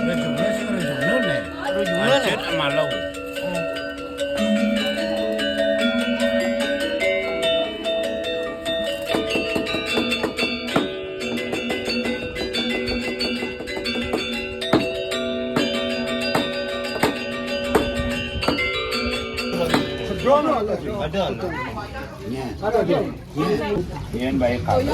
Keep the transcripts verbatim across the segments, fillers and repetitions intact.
Rejuna sing rejuna né. Rejuna né. Lanjut malu. Ada. Ada. Yen bae kabeh.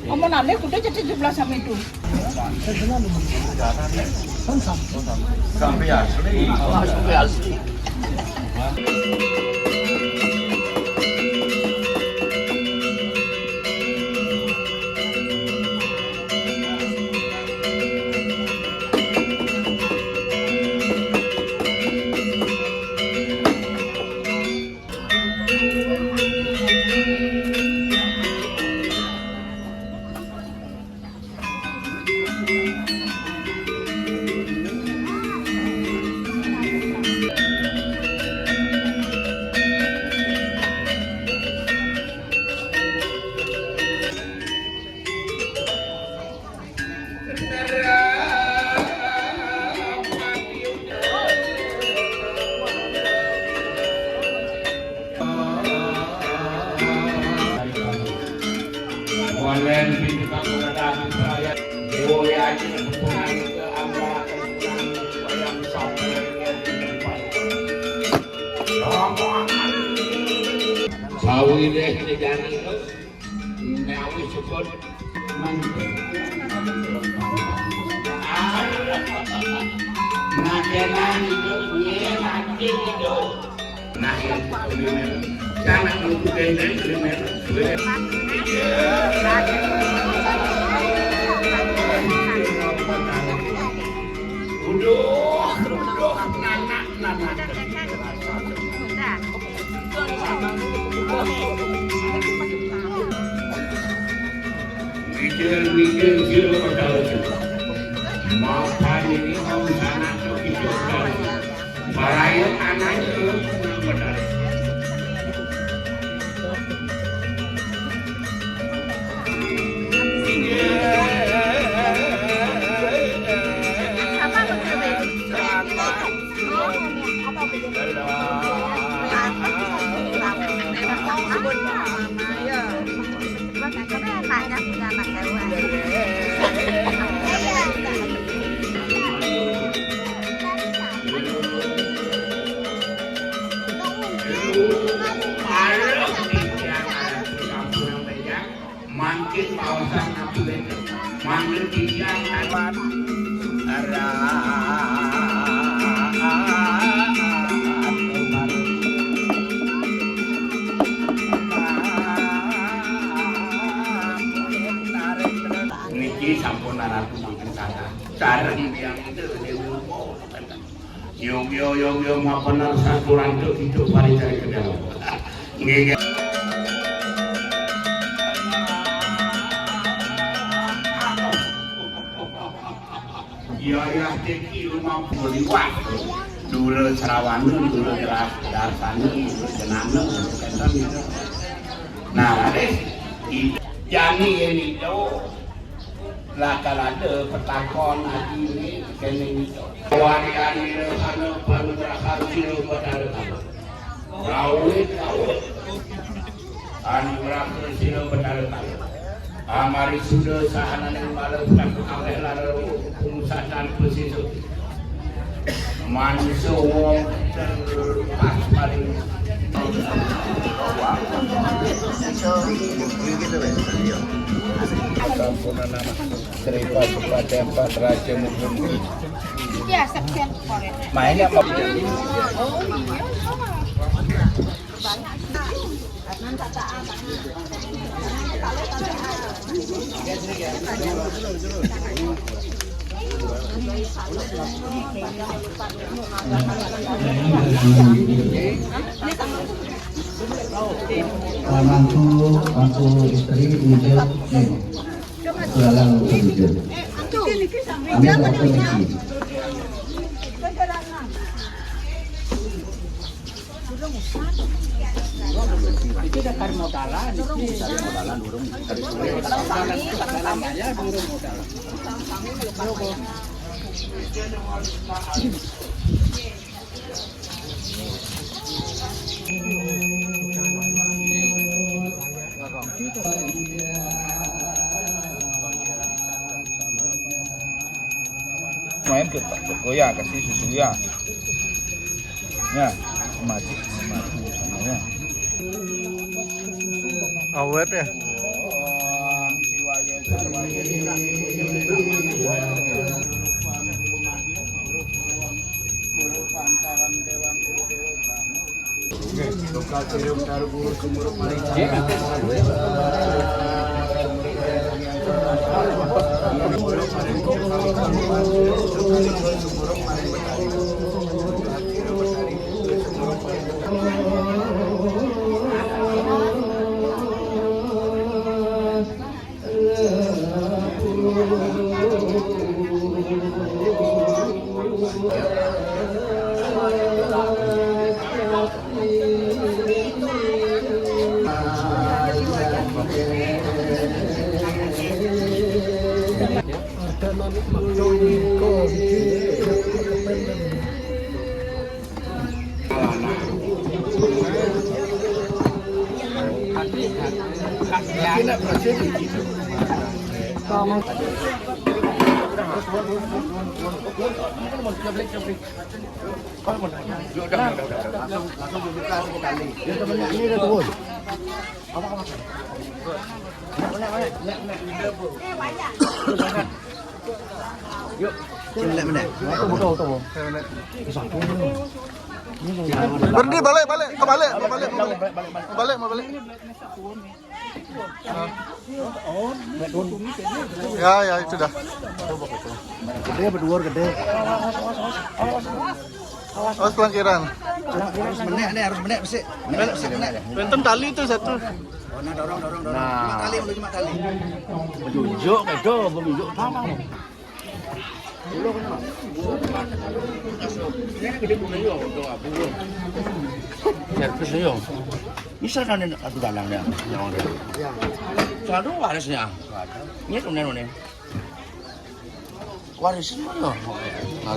Omonane kudu jadi jumlah sama itu. Sampai asli. Sampai asli. Sawireh nyegani. Menawi cukup mantep. Nah, jangan itu, iya, mati itu. Nah, ya, tanah buku dendeng, udah, udah, nanak, nanak. Mikir-mikir sira bakal mapan ini mau sana tuh kita. Baraya anaknya benar. Mangkin paosan abdi, mangkin titiang. Niki sampun naratu mangkin kathah. Sareng yang itu, dia lupa. Yogya, yogya, mapener saturan tu, itu paricara ke dalam. Nggih, nggih. Yayah teki lumampu liwat. Dura Srawana, Dura Geras-, Darsana, Dura Jenana, Dura Kendana. Nah, raris, i-, jani yen ida lakar ada petakon adine kene ida. Warianira ana panugrahan sira Betara Kala. Rawit, rawit. Anugraha sira Betara Kala. Amari suda sahananing bala pun kalih lara pungsadan pesisir. Manungsa wong terlepas paling. Sampunan nama Sri Pasupaten Empat Raja Mugung. Iya, sekian korek. Mainnya apa? Oh, iya. Mangku, mangku istri, ujung, nih. Selalang ujung. Ambil apa lagi? Iki dah kari modalan, iki. Kari modalan durung, kari sore. Ya, durung modal. Main ke Pak Joko ya, kasih susu ya. Ya, maju, maju, ya. Awet ya. Berhenti, balik, balik, kebalik, mau balik, mau balik. Mau balik, mau balik. Ya, ya, itu dah. Gede, berdua gede. Awas pelangkiran. Harus menek nih, harus menek, besi. Menek, besi, menek. Wenten tali itu satu. Oh, nah, dorong, dorong, dorong. Nah. Lima tali, udah lima tali. Menunjuk, itu, menunjuk. Servis yo. Bisa kan ini aku dalang ya, yang ada. Selalu warisnya. Ini tuh nih. Warisnya mana? Nah,